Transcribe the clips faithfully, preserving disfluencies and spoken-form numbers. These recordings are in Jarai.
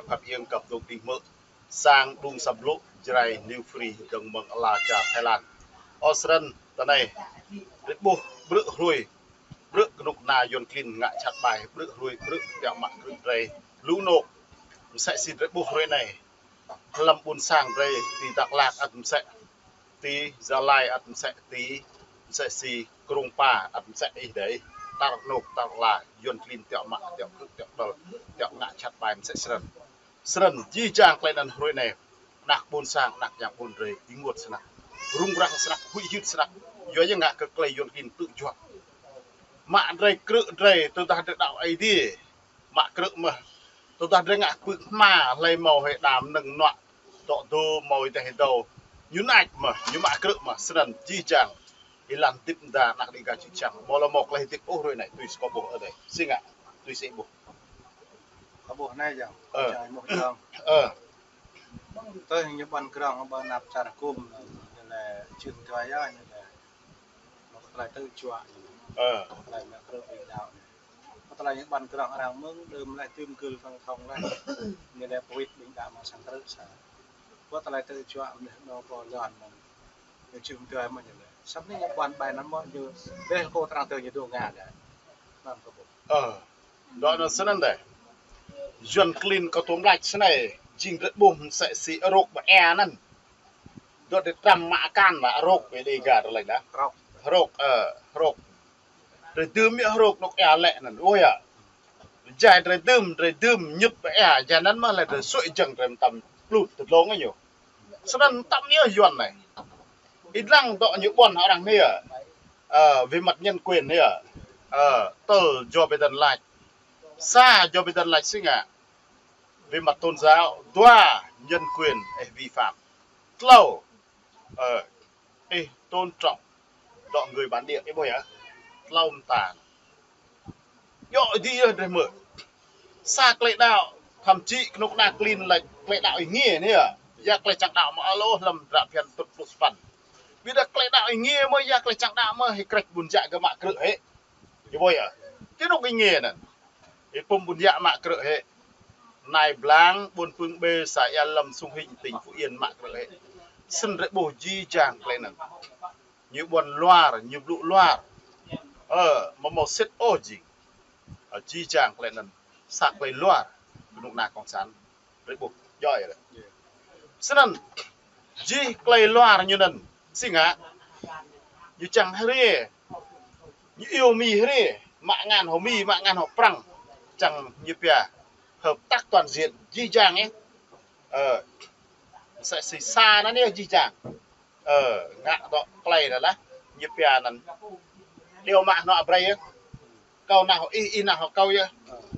Khăp hiêng kăp dôk đing hmư̆ sang đung săp blŭ Jrai New Free dơ̆ng mơ̆ng ala čar Thái Lan. Ơ srăn tơ anai, rơbôh brư̆ hrơi, brư̆ kơnuk kơna Yuan klin ngă čăt ƀai, brư̆ hrơi, brư̆ tiŏ mă krư̆ drơi lu anôk. Msĕ si rơbôh hrơi anai, hlăm ƀôn sang drơi ti Dak Lak ăt msĕ, ti Gia Lai ăt msĕ, ti msĕ si Krông Pa ăt msĕ ih dơi. Tar anôk, tar la, Yuan klin tiŏ mă, tiŏ krư̆, tiŏ đơl, tiŏ ngă čăt ƀai msĕ srăn. Srăn, jih jang tơlơi anŭn hrơi anai, anăk ƀôn sang, anăk yang ƀôn drơi, ênguôt snăk. Rŭng răng snăk, huĭ hyưt snăk. Yua yang ngă kơ tơlơi Yuan klin tŭ juă. Mă drơi krư̆ drơi, tơdah drơi đaŏ Ơi Adai. Mă krư̆ mơh. Tơdah drơi ngă pưk hma, hlơi hmâo hơi đam nơ̆ng nuă. Dŏ dô hmâo ih deh dâu. Ñu nač mơh, ñu mă krư̆ mơh, srăn jih jang. Ih lăng hơdip mơda anăk Dêga čư̆ čang. Ƀu lơ̆m mơ̆ tơlơi hơdip ôh hrơi anai, tui si kâo ƀuh ơ dơi. Si ngă, tui si ih ƀuh. Kâo ƀuh anai jang. Ơ. Čang ih ƀuh jang. Ơ. Tơl ñu ƀuăn krong, ƀuăn năp čar hơkŭm, ñu lĕ čư̆ tơ̆ yơh, ñu lĕ. Mă kơ tơlơi tơjuă. Ơ. Tơlơi mă krư̆ ƀing đaŏ. Kơ tơlơi ñu ƀuăn krong arăng mơ̆ng, đơ̆m lĕ tơm gưl phang thong lĕ. Ñu lĕ pơwĭt ƀing đaŏ mă sang krư̆ sa. Kơ tơlơi tơjuă mơ̆ nao pô lŏn mơ̆n. Ñu čư̆ tơ̆ mơ̆n ñu lĕ. Săp anai ñu ƀuăn ƀai anŭn mơ̆ ñu. Bĕ kơ arăng tơl ñu dŏ ngă đa. Anŭn kâo ƀuh. Ơ. Dŏ anŭn srăn dơi. Yuan klin kâo tŭm lač srăn anai. Jing rơbôh msĕ si rơ̆k ƀơi ia anŭn. Dŏ drơi tram mă akan mă rơ̆k ƀơi Dêga drơi lač đa. Rơ̆k. Rơ̆k, ơ, rơ̆k. Drơi dưm yơh rơ̆k anŏk ia lĕ anŭn. Ơ yơh. Jai drơi dưm, drơi dưm ñŭt ƀơi ia, jai anŭn mơ̆ lĕ drơi suĭ jơ̆ng drơi mơtam plut tơdlông ñu. Srăn mơtam yơh Yuan anai. Ih lăng dŏ ñu ƀuăn arăng anai yơh. Ơ, về mặt nhân quyền anai yơh. Ơ, tơl Joe Biden lač. Sa Joe Biden lač si ngă. Về mặt tôn giáo, dua nhân quyền ih vi phạm. Tlâo, ơ, ih tôn trọng dŏ người bản địa, ih ƀuh yơh. Tlâo mơta. Yua ih dih yơh drơi mơ̆. Sa tơlơi đaŏ, thậm chí kơnuk kơna klin lač tơlơi đaŏ ih ngă anai yơh. Yua tơlơi čang đaŏ mơ̆ ôh hlăm dră phiăn tŭt pluh sapăn. Ƀiădah tơlơi đaŏ ih ngă mơ̆ yua tơlơi čang đaŏ mơ̆ ih krĕč ƀun jă gơ̆ mă krư̆ hĕ. Ih ƀuh yơh. Ti anŭn ih ngă anŭn. Ih pŭm ƀun jă mă krư̆ hĕ. Anai blang ƀôn Pưng Bê sa ia Lâm Sông Hinh tỉnh Phú Yên mă krư̆ hĕ. Srăn rơbôh jih jang tơlơi anŭn. Ñu ƀuăn luar, ñu blŭ luar. Ơ, mơ̆ hmâo sĭt ôh jing. Ơ, jih jang tơlơi anŭn. Sa tơlơi luar. Kơnuk kơna cộng sản. Rơbôh. Djơ̆ yơh lĕ. Srăn. Jih tơlơi luar ñu anŭn. Si ngă. Ñu čang hrơi. Ñu iâu Mi hrơi. Mă ngăn hŏ Mi, mă ngăn hŏ Prăng. Čang ñu pia. Hợp tác toàn diện. Jih jang yơh. Ơ. Msĕ si sa anŭn yơh jih jang. Ơ, ngă dŏ tơlơi anŭn lah. Ñu pia anŭn. Điều mă hơnŏ brơi yơh. Kâo nao hŏ ih, ih nao hŏ kâo yơh.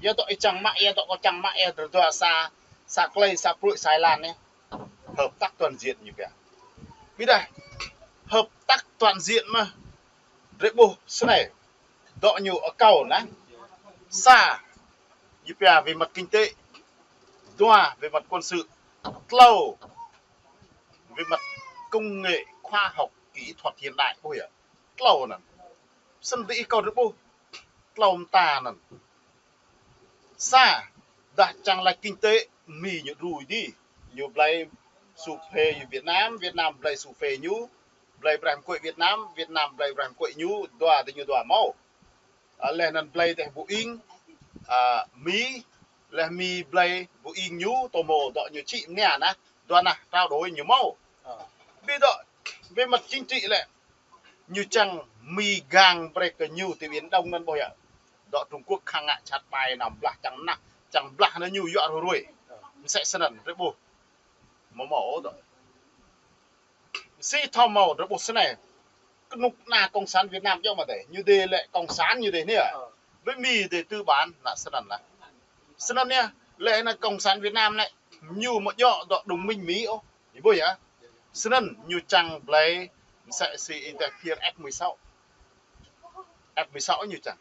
Yua dŏ ih čang mă, yua dŏ kâo čang mă, yua drơi dua sa, sa tơlơi, sa pruih, sa êlan yơh. Hợp tác toàn diện ñu pia. Ƀiădah, hợp tác toàn diện mơ̆. Drơi ƀuh srăn anai. Dŏ ñu akâo anŭn. Sa, ñu pia về mặt kinh tế. Dua, về mặt quân sự. Tlâo, về mặt công nghệ, khoa học, kỹ thuật hiện đại, ƀuh yơh. Tlâo anŭn. Srăn dih ih kâo drơi ƀuh. Tlâo mơta anŭn. Sa, dah čang lač kinh tế, Mi ñu đru dih. Ñu blơi su phê Việt Nam, Việt Nam blơi su phê ñu. Blơi brah mơkuai Việt Nam, Việt Nam blơi brah mơkuai ñu, dua dih ñu dua hmâo. Ơ, leh anŭn blơi dêh Boeing, ơ, Mi, leh Mi blơi Boeing ñu, tô mô dŏ ñu čĭ mơnia nah, dua nah trao đổi ñu hmâo. Ơ. Ƀiădah, về mặt chính trị lĕ, ñu čang Mi gang brơi kơ ñu ti Biển Đông anŭn ƀuh yơh. Dŏ Trung Quốc khăng ngă čăt ƀai anăm blah čang nah, čang blah anŭn ñu yua rơruai. Ơ. Msĕ srăn, rơbôh. Mơ̆ hmâo dŏ. Si thâo hmâo drơi ƀuh srăn anai. Kơnuk kơna cộng sản Việt Nam djơ̆ mơ̆ dêh. Ñu dêh lĕ cộng sản ñu dêh anai. Ơ. Ƀơi Mi dêh tư bản, anŭn srăn lah. Srăn anai, lĕ anŭn cộng sản Việt Nam lĕ. Ñu mơ̆ djơ̆ dŏ đồng minh Mi ôh. Ih ƀuh yơh. Srăn ñu čang blơi, msĕ si ih dêh phiêr F mười sáu. F mười sáu ñu čang.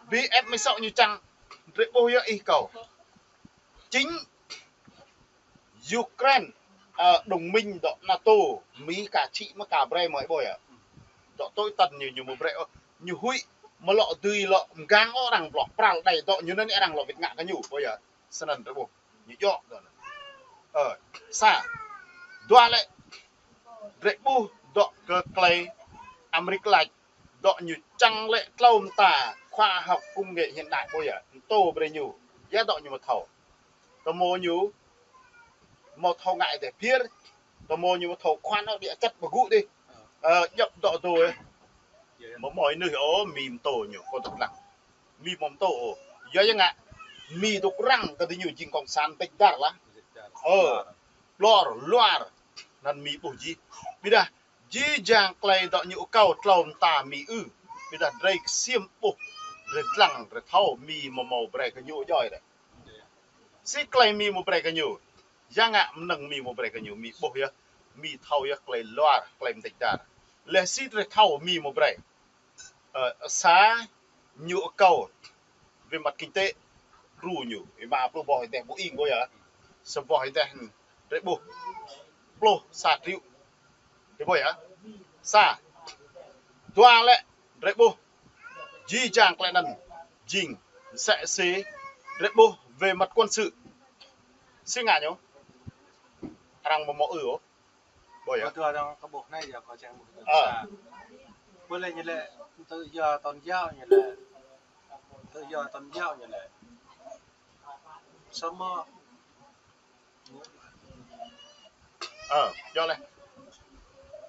Bi F mười sáu ñu čang, drơi ƀuh yơh ih kâo. Chính Ukraine, ơ, đồng minh dŏ NATO, Mi ka čĭ mơ̆ ka brơi mơ̆ ih ƀuh yơh. Dŏ tui tăn ñu, ñu mơ̆ brơi ôh, ñu huĭ, mơ̆ lŏ dưi lŏ mgang ôh arăng bloh pral đơi dŏ ñu anŭn arăng lŏ wĭt ngă kơ ñu, ƀuh yơh. Srăn drơi ƀuh. Ñu djŏ dŏ anŭn. Ơ, sa. Dua lĕ, drơi ƀuh dŏ kơ klei Amrik lač, dŏ ñu čang lĕ tlâo mta khoa học công nghệ hiện đại ƀuh yơh, mtô brơi ñu. Yua dŏ ñu mă thâo. Tơmô ñu mă thâo ngă ih tĕh phiơr, tơmô ñu mă thâo khuan ôh, ƀiă čăt ƀu gŭ dih. Ơ, djŏp dŏ dô ih. Mơmơi nưh ôh, Mi mtô ñu, kâo tŭ lăng. Mi mơ̆ mtô ôh. Yua ya ngă, Mi dŏ răng kơ dih ñu jing cộng sản tĕč dar lah. Ơ, ƀlŏr, luar. Anŭn Mi ƀuh jih. Ƀiădah, jih jang klei dŏ ñu akâo tlâo mta Mi ư. Ƀiădah drơi ksiêm ƀuh, drơi lăng, drơi thâo, Mi mơmơi brơi kơ ñu djŏ ih đĕ. Si klei Mi mơ̆ brơi kơ ñu. Ya ngă mơnơ̆ng Mi mơ̆ brơi kơ ñu, Mi ƀuh yơh, Mi thâo yơh klei luar, klei mơtĕč dar. Lĕ si drơi thâo Mi mơ̆ brơi. Ơ, sa ñu akâo, về mặt kinh tế, djru ñu, ih mă pluh boh ih tĕh Boeing ƀuh yơh. Sa boh ih tĕh drơi ƀuh pluh sa triệu. Ih ƀuh yơh. Sa. Dua lĕ, drơi ƀuh. Jih jang klei anŭn jing msĕ si drơi ƀuh về mặt quân sự. Si ngă ñu. Arăng mơmơi ư ôh. Ƀuh yơh. Kâo tŭ arăng kâo ƀuh anai yơh, kâo čang ƀuh. Ơ. Sa. Ƀuh lĕ ñu lĕ, tự do tôn giáo ñu lĕ. Tự do tôn giáo ñu lĕ. Samơ̆ Ơ, djŏ lĕ.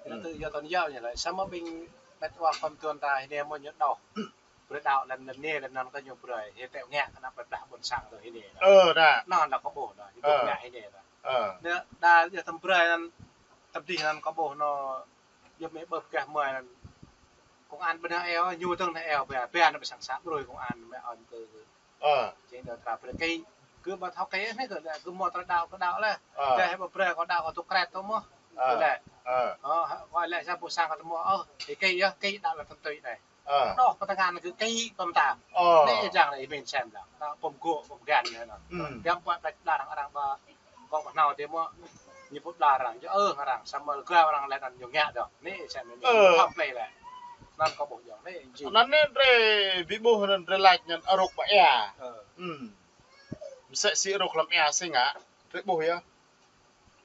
Ñu tự do tôn giáo ñu lĕ. Samơ̆ ƀing ƀĕt wa khŏm tuan ta hĭ anai mơ̆ ñu đŏh. Brơi đaŏ lĕ anŭn anai lĕ anŭn kơ ñu brơi. Hĭ tĕo ngă kơ anăp ƀĕt đah ƀôn sang tơ hĭ anai. Ơ, đa. Anŭn lĕ kâo ƀuh đa. Ñu đŏh ngă hĭ anai đa. Ơ. Anai đa yơh tăm brơi anŭn tăm dih anŭn kâo ƀuh anŭn. Yơh mơ̆ ƀơ̆p kơ mơi anŭn. Công an ƀơi anai eo, ñu tơ̆ng anai eo, ƀiă, ƀiă anŭn ƀơi sang sa brơi công an mơ̆ ơn kơ Ơ. Čeng dŏ tra brơi kơ, kơ ƀă thâo kơ anai kơ lĕ, kơ mơ̆ tra đaŏ kơ đaŏ lĕ. Ơ. Lĕ hĭ ƀă brơi kơ đaŏ kơ tŭ kret tơ mơ̆. Ơ. Lĕ. Ơ. Ơ, hă, kơ lĕ sa ƀu sang kơ tơ mơ̆. Ơ, kơ kơ yơh, kơ đaŏ lĕ tơm tui anai. Ơ. Đŏh pơtơngan kơ kơ pơm tam. Ơ. Anai jang lĕ ih min sem lĕ. Đaŏ pơm gŏ, pơm gan anai. Ư. Biă ƀă ƀĕt đah arăng arăng ƀă Kâo ƀu hnâo dih mơ̆, ñu pơƀlah arăng, yơh, ơ, arăng, samơ̆ gao arăng lĕ anŭn ñu ngă dŏ. Anai, sem anai, ơ, hŏm plei lĕ. Anŭn kâo ƀuh djŏ, anai, jing. Anŭn anai drơi ƀu ƀuh anŭn drơi lač anŭn arŏk ƀă ia. Ơ. Hm. Msĕ si arŏk hlăm ia si ngă, drơi ƀuh yơh.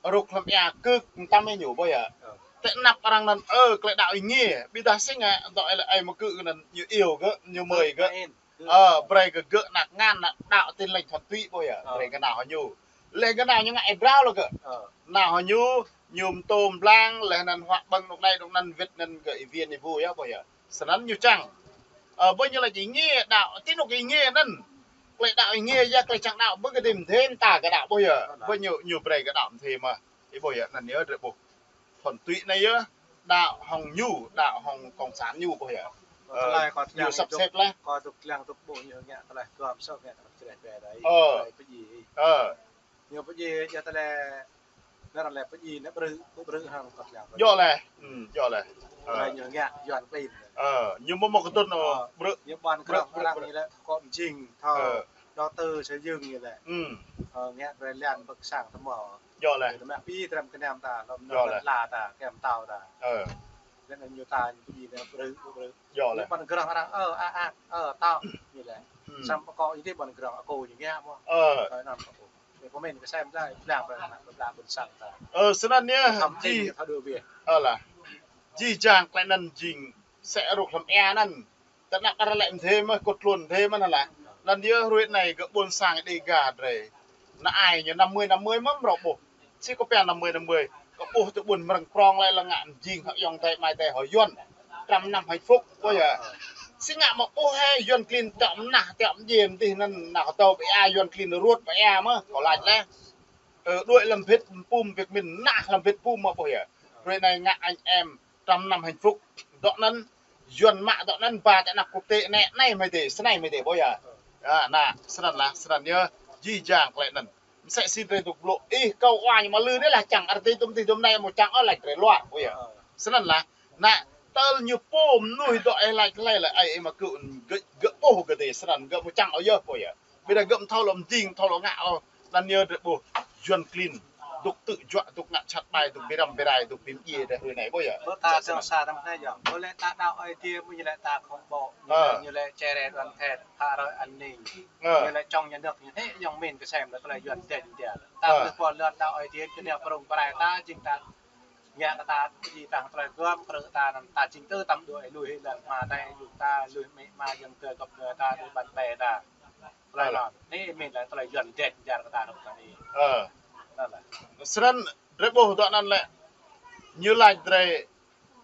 Arŏk hlăm ia kơ̆k mơtam ih ñu ƀuh yơh. Ơ. Tĕ anăp arăng anŭn, ơ, klei đaŏ ih nge, ƀiădah si ngă, dŏ ih lĕ ai mơ̆ kơ̆k anŭn ñu iâu gơ̆, ñu mơi gơ̆. Ơ, brơi kơ gơ̆ anăp ngăn, anăp đaŏ Tin Lành thuần túy ƀuh yơh. Ơ. Brơi kơ nao hơñu. Leh kơ nao ñu ngă ih brao lĕ gơ̆. Ơ. Nao hơñu, ñu mtô mblang, leh anŭn huă ƀơ̆ng anŏ anai anŏ anŭn wĭt anŭn gơ̆ ih win ih ƀu yơh ƀuh yơh. Snăn ñu čang. Ơ, ƀơi ñu lač ih nge đaŏ, ti anŏ ih nge anŭn. Klei đaŏ ih nge yơh klei čang đaŏ ƀơi kơ đĭ mơdê ta kơ đaŏ ƀuh yơh. Ơ, đaŏ. Ƀơi ñu, ñu brơi kơ đaŏ mơdê mơ̆. Ih ƀuh yơh, anŭn yơh drơi ƀuh. Thuần túy anai yơh, đaŏ hŏng ñu, đaŏ hŏng cộng sản ñu ƀuh yơh. Ơ, tơlơi kâo ñu sắp xếp leh. Kâo tŭ lăng tŭ ƀuh ñu ngă tơlơi gom sơ̆ ngă tơlơi čreh bĕ đơi. Ơ. Tơlơi pơjing. Ơ. Ñu pơjing yơh tơlơi, ngă tơlơi pơjing anai brơi, ƀu brơi hăng kâo lăng. Djŏ leh. Hm, djŏ leh. Ơ. Tơlơi ñu ngă Yuan klin. Ơ, ñu mơ̆ mơ̆ kơtŭn ôh. Ơ. Brơi. Ñu ƀuăn brơi, krong brơi, arăng brơi. Ñu lĕ kơ mơjing thâo. Ơ. Đầu tư xây dựng ñu lĕ. Hm. Ơ, ngă brơi lăn bơ̆k sang tơmơ̆. Djŏ leh. Ñu mă pi tram kơnam ta, lŏm djŏ leh. Lŏm la ta, kem tao ta. Ơ. Lĕ anŭn ñu ta ñu pơjing anai brơi, brơi. Djŏ leh. Ñu ƀuăn krong arăng, ơ, a, a, ơ, tao, ñu lĕ. Hm. Samơ̆ kâo ih dih ƀuăn krong akŏ ñu ngă mơ̆. Ơ. Ơ, anŭn kâo ƀuh. Ñu pơmĭn kơ sem ta, ih blang brơi anăp ƀơi ƀôn sang ta. Ơ, snăn yơh. Thăm jing, thăm đuaĭ bĕ. Ơ lah. Jih jang klei anŭn jing msĕ arŏk hlăm ia anŭn. Tơ anăp arăng lĕ mơdê mơ̆, kơt tluôn mơdê mơ̆ anŭn lah. Anŭn yơh hruê anai gơ̆ ƀôn sang Đêga drơi. Anai ñu năm mươi năm mươi mơ̆ mrâo ƀuh. Si kơ pia năm mươi năm mươi. Kơ ƀuh tơ ƀuôn Mrơ̆ng Prong lĕ lăng ngă jing hŏ ayŏng adơi amai adơi hŏ Yuan. Trăm năm hạnh phúc, ƀuh yơh. Si ngă mơ̆ ƀuh hĕ Yuan klin tiŏ mơnah, tiŏ mơjĕ mơdih anŭn nao kơ tâo ƀơi ia Yuan klin ruăt ƀơi ia mơ̆, kâo lač leh. Ơ, đuaĭ hlăm bĭt pum Việt Minh, nao hlăm bĭt pum mơ̆ ƀuh yơh. Hruê anai ngă anh em trăm năm hạnh phúc. Dŏ anŭn, Yuan mă dŏ anŭn ba tơ anăp quốc tế anai, anai mơ̆ dih, snei mơ̆ dih, ƀuh yơh. Ơ. Ơ, anai, snăn lah, snăn yơh, jih jang klei anŭn. Msĕ si drơi tŭ blŏ, ih kâo wa ñu mă lư anai lah čang, arti tŭm tih tŭm anai mơ̆ čang, ơ, lač drơi luar, ƀuh yơh. Ơ. Snăn lah, anai, tơl ñu pô mơnuih dŏ ih lač klei lĕ, ai ih mă kơ gơ̆, gơ̆ ƀuh gơ̆ dih, snăn gơ̆ mơ̆ čang ôh yơh, ƀuh yơh. Ƀiădah gơ̆ mơ̆ thâo lŏm jing, thâo lŏm ngă ôh. Anŭn yơh drơi ƀuh Yuan klin. dŏ tơjuă, dŏ ngă jhat ƀai, dŏ bi răm bi rai, dŏ bi mdjiê drơi hrơi anai, ƀuh yơh. Ƀuh ta jing sa răm anai yơh. Ƀuh lĕ ta đaŏ Aê Diê, ƀuh ñu lĕ ta khŏm ƀô̆. Ñu lĕ, ñu lĕ čơrĕ đoàn kết, phă hrơi an ninh. Ñu lĕ čŏng nhà nước ñu hĕ, yŏng min kơsem lĕ tơlơi yuan dĕn dĕ. Ta ƀuh pô lŏn đaŏ Aê Diê, ñu nao prong prai ta, jing ta ngă kơ ta, jing ta tơlơi gơ̆m, krư̆ ta anŭn ta jing tơ tăm đuaĭ lui hĭ lŏn hma đai, lui ta, lui amĭ ama, ayŏng adơi, gŏp gơ̆ ta, lui bạn bè ta. Tơlơi anŭn. Anai min lĕ tơlơi yuan dĕn jar kơ ta rŏk ta anai. Snăn drơi ƀuh dŏ anŭn lĕ. Ñu laĭ drơi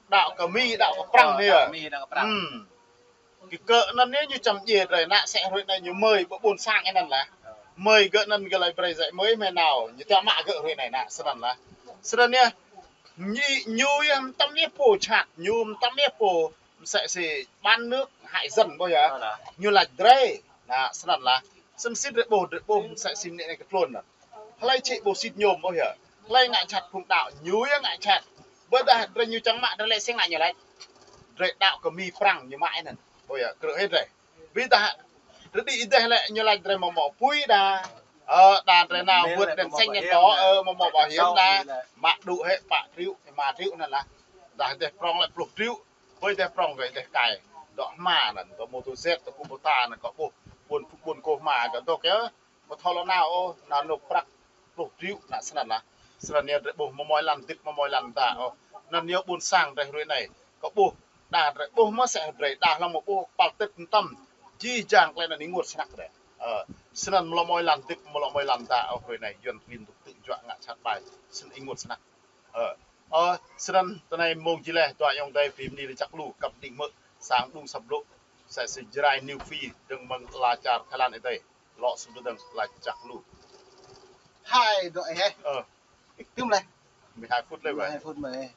đaŏ kơ Mi, đaŏ kơ Prăng anai yơh. Mi đaŏ kơ Prăng. Kơ kơ anŭn anai ñu čăm djiê drơi ană sĕ hrơi anai ñu mơi ƀơi ƀôn sang anŭn lah. Mơi gơ̆ anŭn gơ̆ laĭ brơi djai mơi mơi nao. Ñu tơma gơ̆ hrơi anai ană snăn lah. Snăn yơh. Ñu, ñu yơh mơtam yơh pô jhat, ñu mơtam yơh pô msĕ si bán nước hại dân ƀuh yơh. Ñu laĭ drơi. Ană snăn lah. Snăn sĭt drơi ƀuh, drơi ƀuh msĕ si mơnĕ anai kơ tlôn anŭn. Hlơi či ƀuh sĭt ñu ƀuh yơh. Hlơi ngă jhat phung đaŏ, ñu yơh ngă jhat. Ƀơdah drơi ñu čang mă, drơi lĕ si ngă ñu laĭ. Drơi đaŏ kơ Mi Prăng ñu mă anŭn. Ƀuh yơh, krư̆ hĭ drơi. Ƀiădah, drơi đĭ ih dêh lĕ ñu laĭ drơi mơ̆ mơ̆ apui đa. Ơ, đa drơi nao mưt đen seng ñu đaŏ, ơ, mơ̆ mơ̆ bảo hiểm đa. Mă đu hĕ pă triệu, rơma triệu anŭn lah. Dah dêh prong lĕ pluh triệu. Ƀơi dêh prong gơ̆ dêh kai. Dŏ hma anŭn, dŏ mô tô Z, dŏ Kubota anŭn kơ ƀuh. Ƀuôn, ƀuôn kơ hma gơ̆ dŏ kơ. Mơ̆ thâo lŏ nao ôh, nao nộp prăk pluh triệu ană snăn lah. Snăn yơh drơi ƀuh mơmơi lăn dĭt mơmơi lăn dă ôh. Anŭn yơh ƀôn sang drơi hrơi anai. Kơ ƀuh, đa drơi ƀuh mơ̆ sĕ drơi đa hlŏng mơ̆ ƀuh kơpal tĭt mơtam. Jih jang tơlơi anŭn ênguôt snăk drơi. Ơ, snăn mơ̆ lŏ mơi lăn dĭt mơ̆ lŏ mơi lăn dă ôh hrơi anai. Yuan klin dŏ tơjuă ngă jhat ƀai. Snăn ênguôt snăk. Ơ, ơ, snăn tơ anai mông jih leh, dua ayŏng adơi pơmĭn lĕ čăk lu, kăp đing mơ̆, sang đung săp blŏ, sa si Jrai New Feed, dơ̆ng mơ̆ng ala čar Thái Lan adơi, lŏ sŭ dơ̆ng lĕ čăk lu. Hai dŏ ih hĕ. Ơ. Tŭm leh. Mười hai phút leh ƀai. Mười hai phút mơ̆.